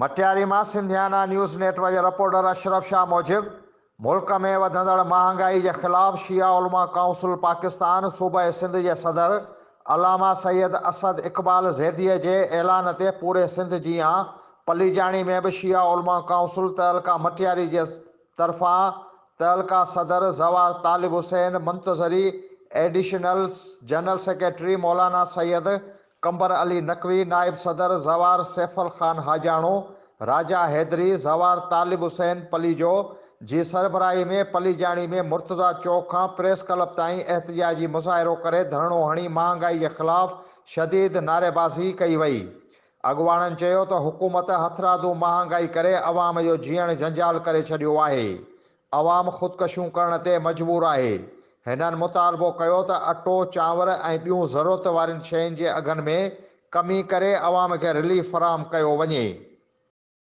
مٽياري مان Sindhiana news net work جي reporter Ashraf Shah موجب، ملڪ ۾ وڌندڙ مهانگائي جي خلاف شيعه علماء ڪائونسل پاڪستان صوبه سنڌ جي صدر علامه سيد اسد اقبال زيديء جي اعلان تي پوري سنڌ جيان پليجاڻي ۾ به شيعه علماء ڪائونسل تعلقه مٽياري جي طرفان تعلقه صدر زوار Talib Hussain Muntazeri, additional general secretary Maulana Syed Qambar Ali Naqvi, نائب صدر زوار سيفل خان حاجاڻو، راجا حيدري، زوار طالب حسين پليجو جي سربراهي ۾ پليجاڻي ۾ مرتضيٰ چوڪ کان پريس ڪلب تائين احتجاجي مظاهرو ڪري ڌرڻو هڻي مهانگائي جي خلاف شديد نعريبازي ڪئي وئي. اڳواڻن چيو ته حڪومت هٿرادو مهانگائي ڪري عوام جو جيئڻ جنجال ڪري ڇڏيو آهي، عوام خودڪشيون ڪرڻ تي مجبور آهي. هنن مطالبو ڪيو ته اٽو، چانور ۽ ٻيون ضرورت وارين شين جي اگهن ۾ ڪمي ڪري عوام کي رليف فراهم ڪيو وڃي.